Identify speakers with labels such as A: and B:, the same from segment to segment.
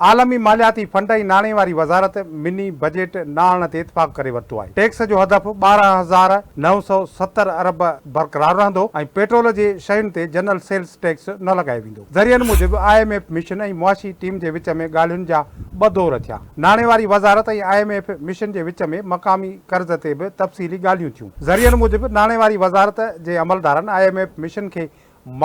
A: عالمي مالياتي فنڊ ۽ ناڻي واري وزارت مني بجيٽ نه آڻڻ تي اتفاق ڪري ورتو آهي. ٽيڪس جو هدف 12,970 ارب برقرار رهندو ۽ پيٽرول جي شين تي جنرل سيلز ٽيڪس نه لڳايو ويندو. ذريعن موجب I M F mission ۽ معاشي ٽيم جي وچ ۾ ڳالهين جا ٻه دور ٿيا. ناڻي واري وزارت ۽ I M F mission جي وچ ۾ مقامي قرض تي به تفصيلي ڳالهيون ٿيون. ذريعن موجب ناڻي واري وزارت جي عملدارن I M F mission کي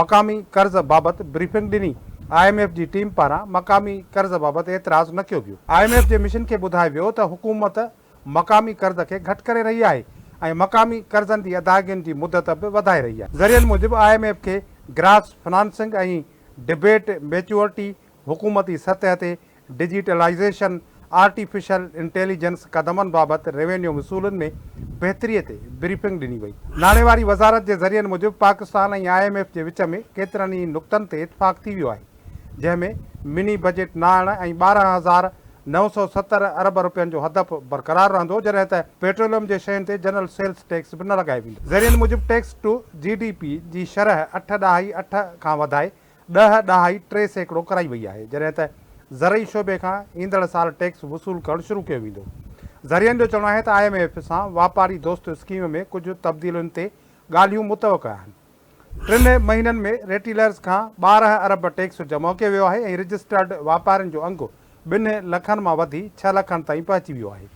A: مقامي قرض بابت بريفنگ ڏني، I M F جي ٽيم پاران مقامي قرض بابت اعتراض نه ڪيو ويو. I M F جي مشن کي ٻڌايو ويو ته حڪومت مقامي قرض کي گهٽ ڪري رهي آهي ۽ مقامي قرضن جي ادائگين جي مدت به وڌائي رهي آهي. ذريعن موجب I M F کي گراس فنانسنگ ۽ ڊبيٽ ميچوئرٽي حڪومتي سطح تي ڊجيٽلائيزيشن، آرٽيفيشل انٽيليجنس قدمن بابت روينيو وصولن ۾ بهتري تي بريفنگ ڏني وئي. ناڻي واري وزارت جي ذريعن موجب پاڪستان ۽ I M F جي وچ ۾ ڪيترن ئي نقطن تي اتفاق ٿي ويو آهي جنهن ۾ مني بجيٽ نه آڻڻ ۽ 12,970 ارب رپين جو هدف برقرار رهندو جڏهن ته پيٽروليم جي شين تي جنرل سيلز ٽيڪس به نه لڳايو ويندو. ذريعن موجب ٽيڪس ٽو جي ڊي پي جي شرح اٺ ڏهائي اٺ کان وڌائي 10.3% ڪرائي وئي آهي، جڏهن ته زرعي شعبي کان ايندڙ سال ٽيڪس وصول ڪرڻ شروع ڪيو ويندو. ذريعن جو چوڻ آهي ته I M F سان واپاري دوست اسڪيم ۾ ڪجهه تبديلين تي ڳالهيون متوقع آهن. ٽن مهينن ۾ ريٽيلرز کان 12 ارب ٽيڪس جمع ڪيو ويو آهي ۽ رجسٽرڊ واپارين جو انگ ٻن لکن مان وڌي ڇهه لکن تائين پهچي ويو آهي.